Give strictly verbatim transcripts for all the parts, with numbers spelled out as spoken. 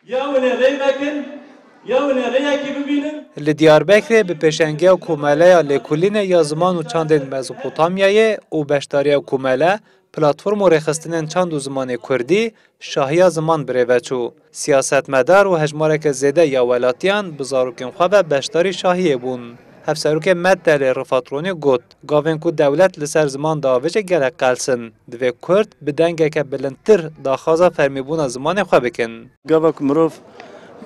Ya hûn ê rê vekin, ya hûn ê rêyekê bibînin. Li Diyarbekirê bi pêşengiya Komeleya Lêkolînê ya Ziman û Çandên Mezopotamyayê û beşdariya Komele, Platform û Rêxistinên Çand û Zimanê Kurdî, Şahiya Ziman birêve çû. Siyasetmedar û hejmareke zêde ya welatiyan bi zarokên xwe ve beşdarî şahiyê bûn. Hevserokê Metdelê Rifat Ronî got, gavên ku dewlet li ser ziman diavêje gelek qels in. Divê Kurd bi dengeke bilindtir daxwaza fermîbûna zimanê xwe bikin. Gava ku mirov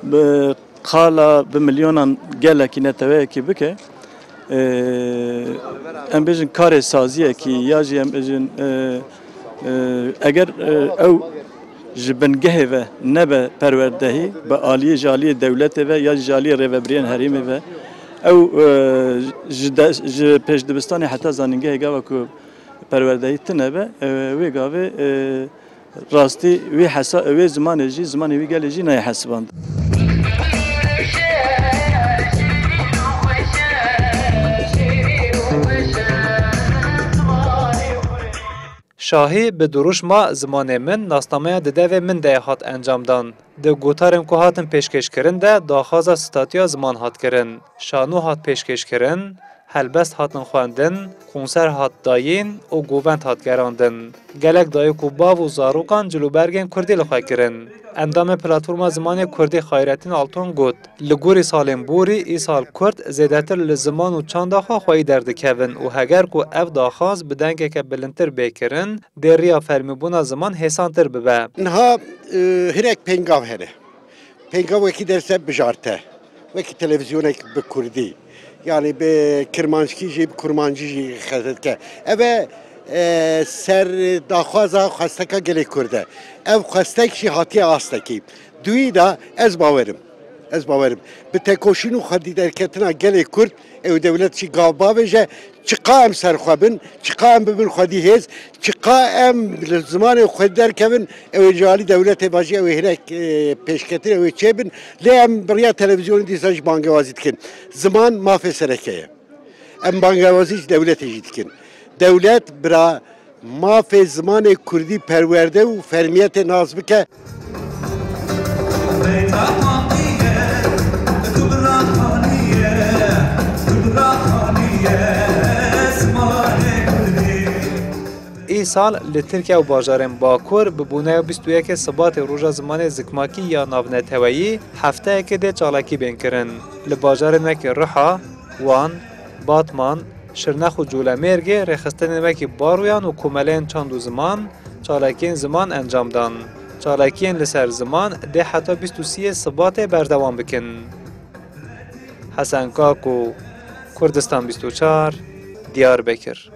bi qala, bi milyonan gelekî neteweyekî bike, e, em bêjin karê saziyekî ya jî em bêjin, e, e, eger, e, ew ji bingehê ve nebe perwerdehî, bi aliyê, ji aliyê dewletê ve ya jî ji aliyê rêvebiriyên herêmê ve, ew, e, ji de, ji pêşdibistanê heta zanîngehê gava ku perwerdehî tune be, e, wê gavê, e, rastî wê hesa-, wê zimanê jî, zimanê wî gelê jî nayê hesibandin. Şahî bi dirûşma Zimanê Min nasnameya di devê min de ye hat encamdan. Di gotarên ku hatin pêşkêşkirin de daxwaza statiya ziman hat kirin, şano hat pêşkêşkirin, helbest hatin xwendin, konser hat dayîn û govend hat gerandin. Gelek dayik û bav û zarokan cilûbergên kurdî li xwe kirin. Endamê Platforma Zimanê Kurdî Xayretîn Alton got, li gorî salên borî, îsal kurd zêdetir li ziman û çanda xwe xweyî derdikevin û heger ku ev daxwaz bi dengeke bilindtir bê kirin, dê riya fermîbûna ziman hêsantir bibe. Niha, e, hinek pêngav hene. Pêngav wekî derse bijarte, wekî televîzyonek bi kurdî, yanî bi kirmanckî jî, bi kurmancî jî xezetke. Ev e, e, ser daxwaza xwesteka gelê kurd e. Ev xwestek jî hatiye astekî. Duyî de ez bawerim. Ez bawerim. Bi tekoşîn û xwedî derketina gelê kurd, ew dewlet jî gav bavêje, çiqa em ser xwe bin, çiqa em bibin xwedî hêz, çiqa em li zimanê xwe derkevin, ew ê ji alî dewletê ve jî ew ê hinek, e, pêşketin, ew ê çêbin. Lê em bi riya televîzyonê dîsa jî bangewazî dikin. Ziman mafê sereke ye. Em bangewazî ji dewletê jî dikin. Dewlet bira mafê zimanê kurdî perwerde û fermiyetê nas bike. Îsal li Tirkiye û bajarên Bakur bi boneya bîst û yekê Sibatê Roja Zimanê Zikmakî ya navneteweyî hefteyekê dê çalakî bên kirin. Li bajarên wekî Riha, Wan, Batman, Şirnex û Colemêrgê rêxistinên wekî baroyan û komeleyên çand û ziman, çalakiyên ziman encam dan. Çalakiyên li ser ziman dê heta bîst û sê Sibatê berdewam bikin. Hesen Kako, Kurdistan bîst û çar, Diyarbekir.